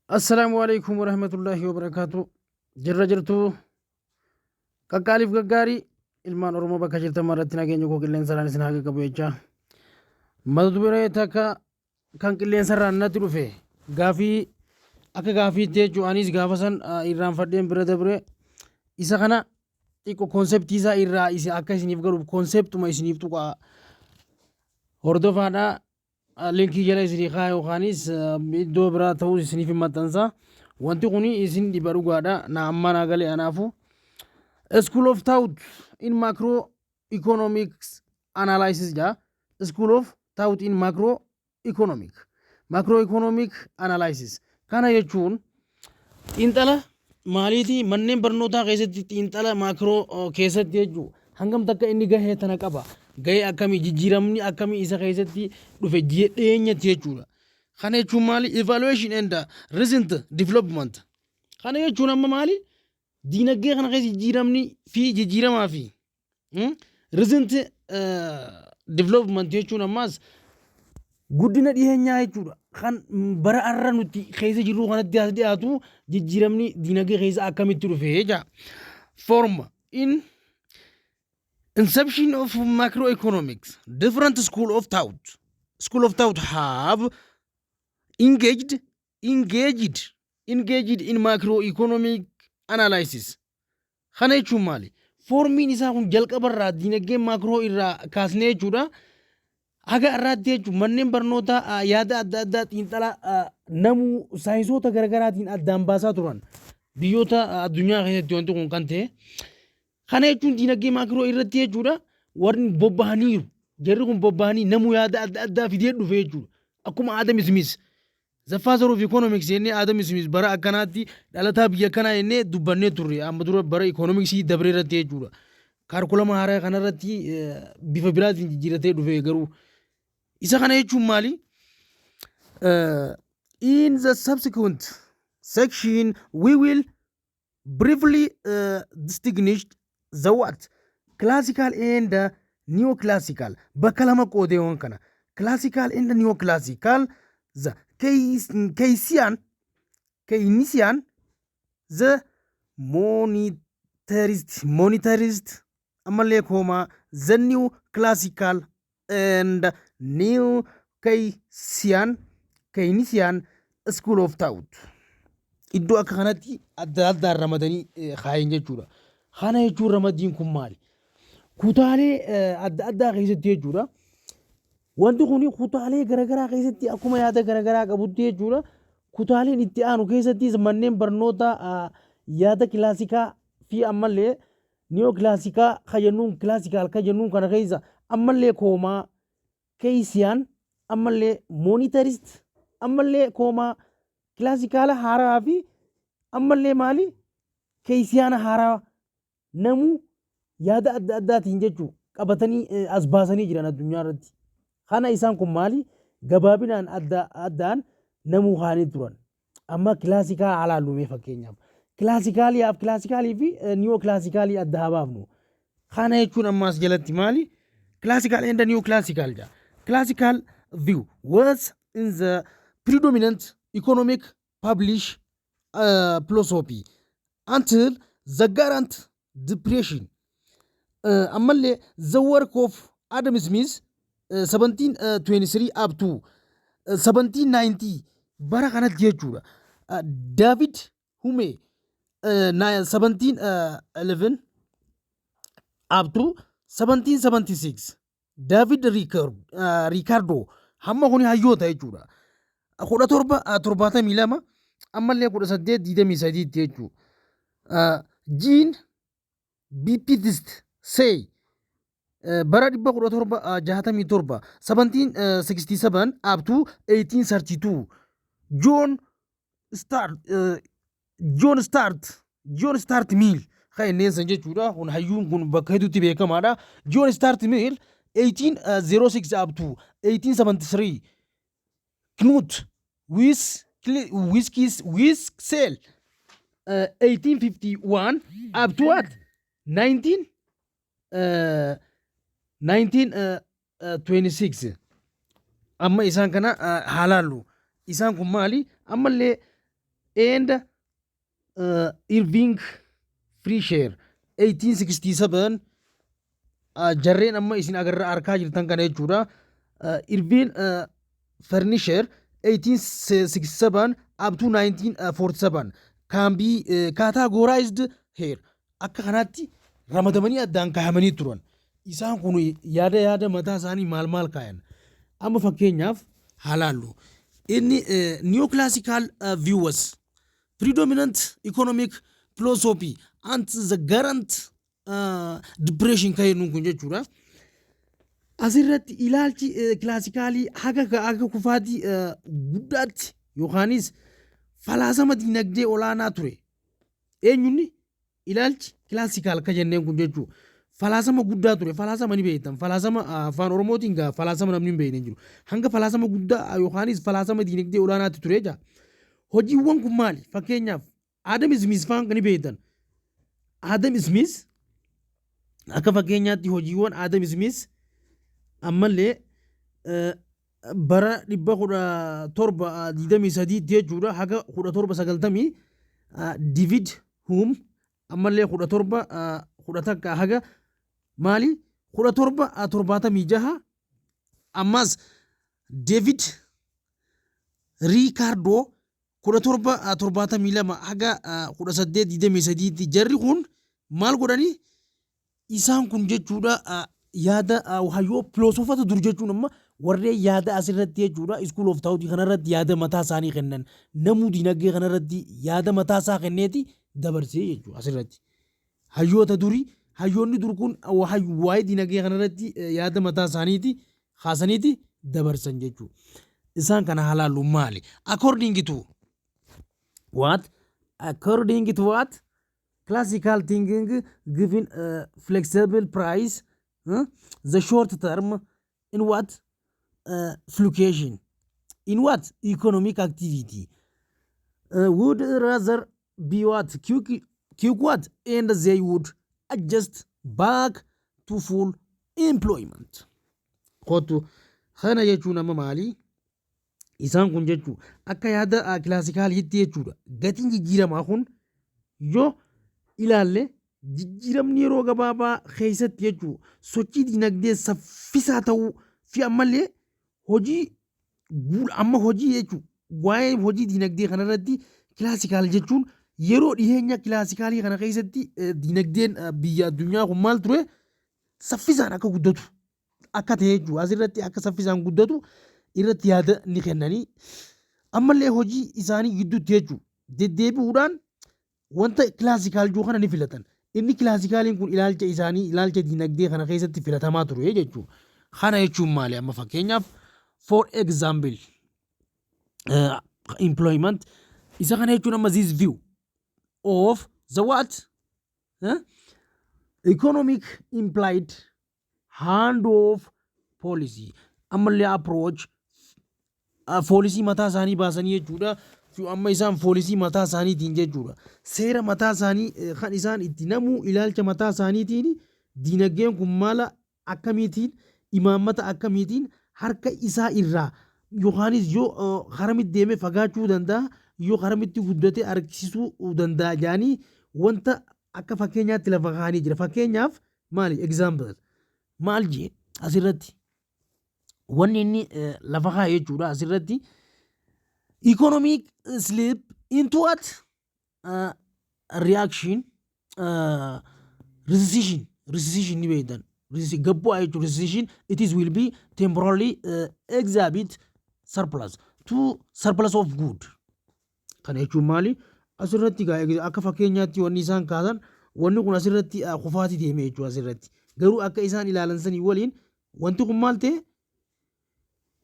Assalaamu alaikum warahmatullaahi wabarakaatu. Jirra jirtu qaqqaaliif gaggaarii ilmaan Oromoo bakka jirtan maratti nageenya koo qilleensarraan isin haa qaqqabu jechaa. Mata duree takka kan qilleensarraan natti dhufe gaafii akka gaafiitti jechuun anis gaafa san irraanfadheen bira dabre isa kana xiqqo conceptii isaa irraa isa akka isiniif galuuf conceptuma isiniif tuqa hordofaadha. Linkii jala isinii kaa yookaanis iddoo biraa ta'uu isiniif hin maxxansa. Wanti kun isin dhiba dhugaadha. Na amma naa gale anaafu. School of Thought in Macro Economics Analysis jedha. School of Thought in Macro Economic. Macro Economic Analysis. Kana jechuun xiinxala maaliiti? Manneen barnootaa keessatti xiinxala macro keessatti jechuudha. Hangam takka inni gahee tana qaba? Gahee akkamii, jijjiiramni akkamii isa keessatti dhufe dhiyeenyatti jechuudha. Kana jechuun maali? Evaluation and recent development. Kana jechuun amma maali? Diinagdee kana keessa jijjiiramni fi jijjiiramaa fi recent development jechuun ammaas guddina dhiyeenyaa jechuudha. Kan bara har'a nuti keessa jirru kanatti as dhiyaatu jijjiiramni diinagdee keessa akkamitti dhufe jecha. Form in inception of macroeconomics, different school of thought have engaged in macroeconomic analysis. Kana jechuun maali? Formiin isaa kun jalqabarraa diinagdee macro irraa kaasnee jechuudha. Haga irraatti jechuun manneen barnootaa yaada adda addaa xiinxala namuu saayinsoota garaagaraatiin addaan baasaa turan. Biyyoota addunyaa keessatti wanti kun kan ta'e. Kana jechuun diinagdee macro irratti jechuudha warri bobba'aniiru. Jarri kun bobba'anii namuu yaada adda addaa fidee dhufe jechuudha. Akkuma Adam Smith. The father of economics jennee, Adam Smith bara akkanaatti dhalataa biyya kanaa jennee dubbannee turre amma dura bara economicsii dabree irratti jechuudha. Curriculum haaraa kanarratti bifa biraatiin jijjiiratee dhufe garuu. Isa kana jechuun maali? In the subsequent section we will briefly distinguish the what? Classical and neoclassical. Bakka lama qoodeewwan kana. Classical and neoclassical, the Keynesian, the monetarist, ammallee comma, the new classical and new Keynesian school of thought. Iddoo akka kanatti adda addaan ramadanii kaayan jechuudha. Kana jechuun ramaddiin kun maali? Kutaalee adda addaa keessatti jechuudha. Wanti kun kutaalee garaagaraa keessatti akkuma yaada garaagaraa qabutti jechuudha. Kutaaleen itti aanu keessattis manneen barnoota yaada classical fi ammallee neo classical ka jennuun, classical ka jennuun kana keessa ammallee comma, Keynesian, ammallee monetarist, ammallee comma, classical haaraa fi ammallee maali, Keynesian haaraa namuu yaada adda addaatiin jechuu qabatanii as baasanii jiran addunyaa irratti. Kana isaan kun maali? Gabaabinaan adda addaan namuu kaanii turan. Amma classical alaallume fakkeenyaaf. Classicaliif classicalii fi neo classicalii adda haa baafnu. Kana jechuun ammaas jalatti maali? Classical and neo classical jedha. Classical view was in the predominant economic publish philosophy until the Great Depression. Ammallee the work of Adam Smith 1723 up to 1790 bara kanatti jechuudha. David Hume 1711 up to 1776, David Ricardo hamma kuni hayyoota jechuudha. 1772 ammallee 1823tti jechuudha. Jean Baptiste Say bara 1767, 1767 up to 1832, John Stuart Mill kan inneen san jechuudha. Kun hayyuun kun bakka hedduutti beekamaadha. John Stuart Mill 1806 up to 1873, Knut Wicksell 1851 up to what, 19 1926. Amma isaan kana haalaallu. Isaan kun maali? Ammallee and Irving Fisher 1867, jarreen amma isin agarra arkaa jirtan kana jechuudha. Irving Fisher 1867 up to 1947 can be categorized here. Akka kanaatti ramadamanii addaan kaayamanii turan. Isaan kun yaada mataa isaanii maal maal kaayan? Amma fakkeenyaaf haa laallu. Inni neoclassical views predominant economic philosophy and the Great Depression kan jennuun kun jechuudha. Asirratti ilaalchi classicalii haga kufaatii guddaatti yookaanis falaasama dinagdee olaanaa ture. Eenyunni ilaalchi classical ka jenneen kun jechuudha. Falaasama guddaa ture. Falaasama ni beektan. Falaasama afaan Oromootiin gaa falaasama namni hin beekne hin jiru. Hanga falaasama guddaa yookaanis falaasama dinagdee olaanaatti ture jaa. Hojiiwwan kun maali? Fakkeenyaaf Adam Smith faan ni beektan. Adam Smith akka fakkeenyaatti hojiiwwan Adam Smith ammallee bara 1723tti jechuudha haga 1790, David Hume ammallee 1711 haga maali 1776, ammas David Ricardo 1772 haga 1823tti, jarri kun maal godhanii isaan kun jechuudha? Yaada hayyoo filosoofata dur jechuun amma warreen yaada asirratti jechuudha school of thought kanarratti yaada mataa isaanii kennan, namuu dinagdee kanarratti yaada mataa isaa kenneeti dabarsee jechuudha. Asirratti hayyoota durii, hayyoonni dur kun waa'ee dinagdee kanarratti yaada mataa isaaniiti kaasaniiti dabarsan jechuudha. Isaan kana halaallu maali? According to what? According to what? Classical thinking, given a flexible price, the short term in what? Fluctuation in what? Economic activity would rather be what? Quick, quick what? And they would adjust back to full employment. Kootu kana jechuun amma maali? Isaan kun jechuu akka yaada classicaliitti jechuudha. Gatiin jijjiiramaa kun yoo ilaalle jijjiiramni yeroo gabaabaa keessatti jechuu sochii dinagdee saffisaa ta'uu fi ammallee hojii amma hojii jechuu waa'ee hojii dinagdee kanarratti classical jechuun yeroo dhiyeenya classicalii kana keessatti dinagdeen biyya addunyaa kun maal ture? Saffisaan akka guddatu akka ta'e jechuudha. Asirratti akka saffisaan guddatu irratti yaada ni kennanii ammallee hojii isaanii gidduutti jechuudha deddeebi'uudhaan wanta classical jiru kana ni filatan. Inni classicaliin kun ilaalcha isaanii ilaalcha dinagdee kana keessatti filatamaa ture jechuudha. Kana jechuun maali? Amma fakkeenyaaf, for example, employment isa kana jechuun amma this view of the what? Economic implied hand off policy, ammallee approach policy mataa isaanii baasanii jechuudha. Amma isaan policy mataa isaaniitiin jechuudha. Seera mataa isaanii kan isaan itti namuu ilaalcha mataa isaaniitiin diinagdeen kun mala akkamiitiin, imaammata akkamiitiin harka isaa irraa yookaanis yoo haramitti deemee fagaachuu danda'a, yoo haramitti guddatee harkisuu danda'a jedhanii wanta akka fakkeenyaatti lafa kaa'anii jira. Fakkeenyaaf maali? Example maal jee asirratti wanni inni lafa kaa'e jechuudha asirratti? Economic slip into what? Reaction, recession. Recession ni beektan, gabbu'aa jechuudha. Recession, it is will be temporarily exhibit surplus to surplus of good. Kana jechuun maali? Asirratti akka fakkeenyaatti wanni isaan kaasan wanni kun asirratti kufaatii deeme jechuudha. Asirratti garuu akka isaan ilaalan sanii waliin wanti kun maal ta'e?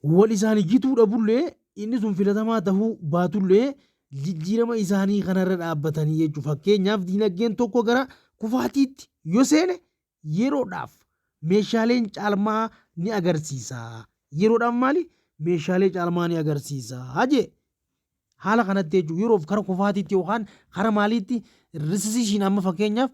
Wal isaanii jituu dhabullee, inni sun filatamaa tahuu baatullee, jijjiirama isaanii kanarra dhaabbatanii jechuudha. Fakkeenyaaf diinagdeen tokko gara kufaatiitti yoo seene yeroodhaaf meeshaaleen caalmaa ni agarsiisa. Yeroodhaaf maali? Meeshaalee caalmaa ni agarsiisa. Hajee haala kanatti jechuudha yeroof kara kufaatiitti yookaan kara maaliitti recession. Amma fakkeenyaaf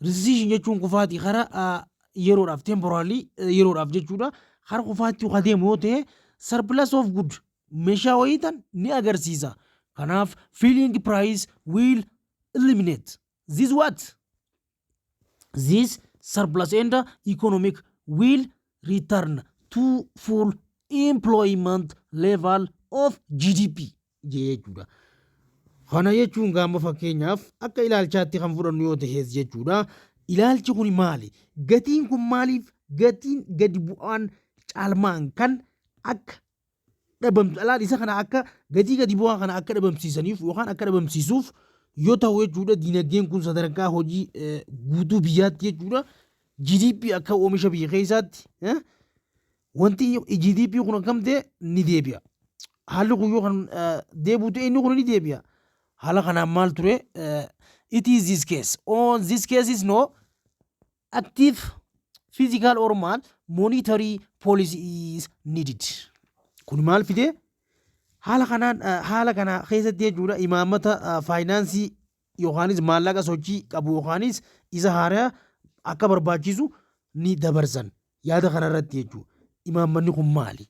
recession jechuun kufaatii kara yeroodhaaf, temporary, yeroodhaaf jechuudha. Kara kufaatti kan deemu yoo ta'e surplus of good meeshaa wayiitan ni agarsiisa. Kanaaf falling price will eliminate this what? This surplus and economic will return to full employment level of GDP jechuudha. Kana jechuun gaama fakkeenyaaf akka ilaalchaatti kan fudhannu yoo ta'es jechuudha. Ilaalchi kun maali? Gatiin kun maaliif gatiin gadi bu'aan caalmaan kan akka dhabamtu alaal isa kana akka gatii gadi bu'aa kana akka dhabamsiisaniif yookaan akka dhabamsiisuuf yoo ta'u jechuudha, dinagdeen kun sadarkaa hojii guutuu biyyaatti jechuudha. GDP akka oomisha biyya keessaatti wanti GDP kun akkam ta'e ni deebi'a. Haalli kun yoo kan deebi'u ta'e, inni kun ni deebi'a. Haala kanaan maal ture? It is this case. On this case is no active fiscal or mal monetary policy is needed. Kun maal fide? Haala kanaan, haala kana keessatti jechuudha, imaammata faayinaansii yookaanis maallaqa sochii qabu yookaanis isa haaraa akka barbaachisu ni dabarsan yaada kanarratti jechuudha. Imaammanni kun maali?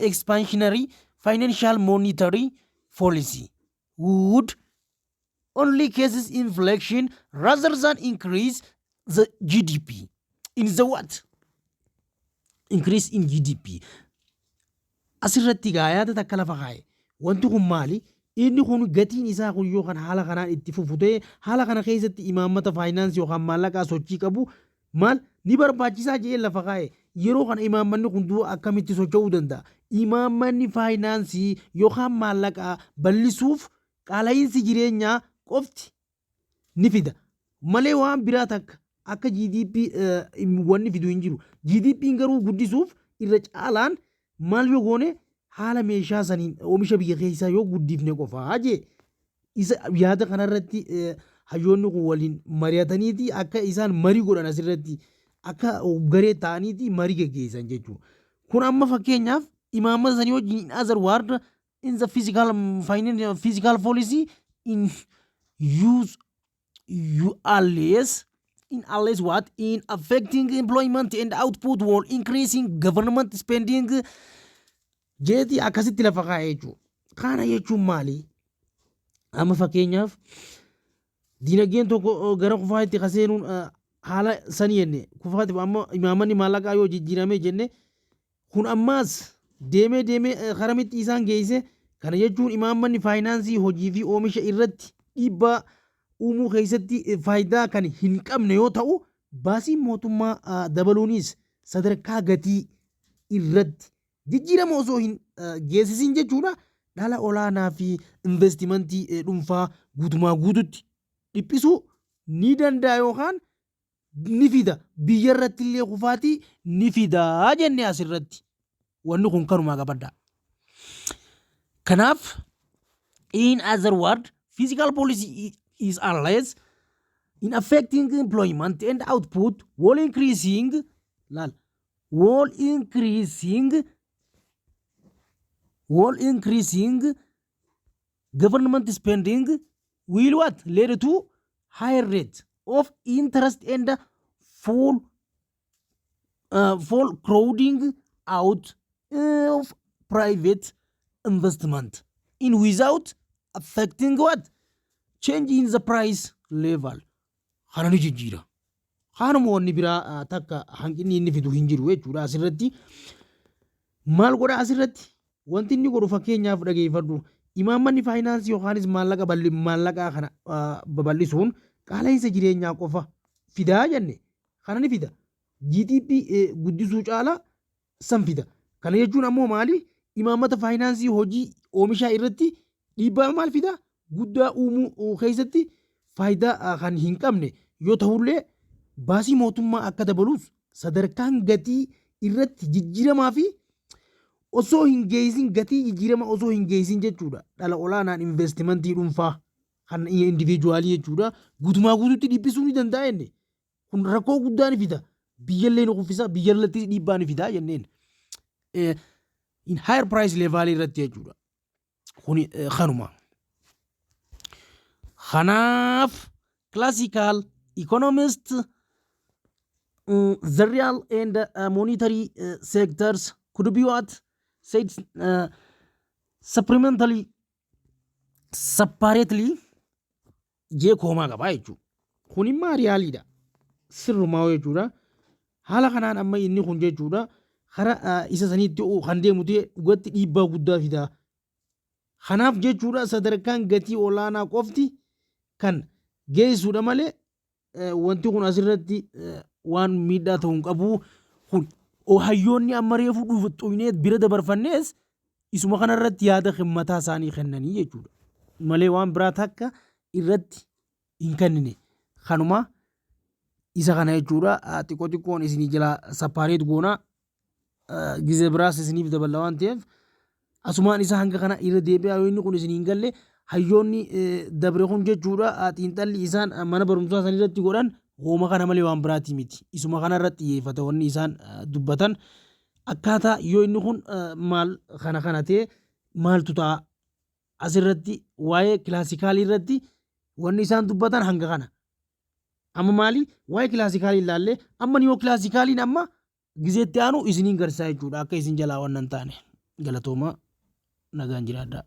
Expansionary financial monetary policy would only causes inflation rather than increase the GDP. In the what? Increase in GDP. Asirratti gaa yaada takka lafa kaa'e. Wanti kun maali? Inni kun gatiin isaa kun yoo kan haala kanaan itti fufu ta'e, haala kana keessatti imaammata faayinaansii yookaan maallaqaa sochii qabu maal ni barbaachisaa jedhee lafa kaa'e. Yeroo kana imaammanni kun du'a akkamitti socho'uu danda'a? Imaammanni faayinaansii yookaan maallaqaa bal'isuuf qaala'iinsi jireenyaa qofti ni fida. Malee waan biraa takka akka GDP wanni fidu hin jiru. GDP garuu guddisuuf irra caalaan maal yoo goone, haala meeshaa saniin oomisha biyya keessaa yoo guddifne qofaa jee. Isa yaada kanarratti hayyoonni kun waliin mari'ataniiti akka isaan marii godhan, asirratti akka garee ta'aniiti marii geggeessan jechuudha. Kun amma fakkeenyaaf imaammata sanii wajjin, in other word, in the fiscal finance fiscal policy in use you unless in unless what in affecting employment and output while increasing government spending jeeti akkasitti lafa kaa'ee jechuudha. Kana jechuun maali? Amma fakkeenyaaf dinagdeen tokko gara kufaatti kaseenuun haala sanii jenne, kufaatti amma imaammanni maallaqaa yoo jijjiirame jenne, kun ammaas deemee deemee karamitti isaan geesse. Kana jechuun imaammanni faayinaansii hojii fi oomisha irratti dhiibbaa uumuu keessatti faayidaa kan hin qabne yoo ta'u, baasiin mootummaa dabaluunis sadarkaa gatii irratti jijjiirama osoo hin geessisin jechuudha, dhala olaanaa fi investimentii dhuunfaa guutumaa guututti dhiphisuu ni danda'a yookaan ni fida, biyya irratti illee kufaatii ni fida jenne. Asirratti wanni kun kanumaa qabadha. Kanaaf, in other word, fiscal policy is unless in affecting employment and output while increasing laal while increasing government spending will what lead to higher rate of interest and full crowding out of private investment in without affecting what change in the price level. Kana ni jijjiira. Kanuma wanni biraa takka hanqinni inni fidu hin jiru jechuudha. Asirratti maal godha? Asirratti wanti inni godhu, fakkeenyaaf dhageeffadhu, imaammanni faayinaansii yookaanis maallaqa maallaqaa kana babal'isuun qaala'insa jireenyaa qofa fidaa jenne. Kana ni fida, GDP guddisuu caalaa san fida. Kana jechuun ammoo maali? Imaammata faayinaansii hojii oomishaa irratti dhiibbaa maal fida guddaa uumuu keessatti faayidaa kan hin qabne yoo ta'ullee, baasii mootummaa akka dabaluus sadarkaan gatii irratti jijjiiramaa fi osoo hin geessin, gatii jijjiirama osoo hin geessin jechuudha, dhala olaanaan investimentii dhuunfaa kan individualii jechuudha guutumaa guututti dhiphisuu ni danda'a jenne. Kun rakkoo guddaa ni fida, biyyallee ni kuffisa, biyyallattis dhiibbaa ni fida jenneen in higher price level irratti jechuudha. Kuni kanuma. Kanaaf classical economist, the real and monetary sectors could be what said Supplementary separately jee comma qabaa jechuudha. Kun immoo realiidha. Sirrumaa jechuudha. Haala kanaan amma inni kun jechuudha karaa isa saniitti kan deemu ta'e dhugatti dhiibbaa guddaa fida. Kanaaf jechuudha, sadarkaan gatii olaanaa qofti kan geessudha malee wanti kun asirratti waan miidhaa ta'uu hin qabu. Kun hayyoonni amma reefu dhufu xuyinee bira dabarfannees isuma kanarratti yaada mataa isaanii kennanii jechuudha. Malee waan biraa takka irratti hin kennine. Kanuma isa kana jechuudha, xiqqoo xiqqoon isinii jala separate goona, gizee biraas isiniif dabala waan ta'eef asumaan isa hanga kana irra deebi'aa. Yoo inni kun isinii hin galle, hayyoonni dabre kun jechuudha, xiinxalli isaan mana barumsaa san irratti godhan hooma kana malee waan biraatii miti. Isuma kana irratti xiyyeeffata wanni isaan dubbatan. Akkaataa yoo inni kun maal kana kana ta'e maaltu ta'a, asirratti waa'ee classicalii irratti wanni isaan dubbatan hanga kana. Amma maali, waa'ee classicalii ilaallee, amma neo classicaliin amma gizeetti aanu isiniin garsiisaa jechuudha, akka isin jalaa waan hin taane. Galatooma, nagaan jiraadhaa.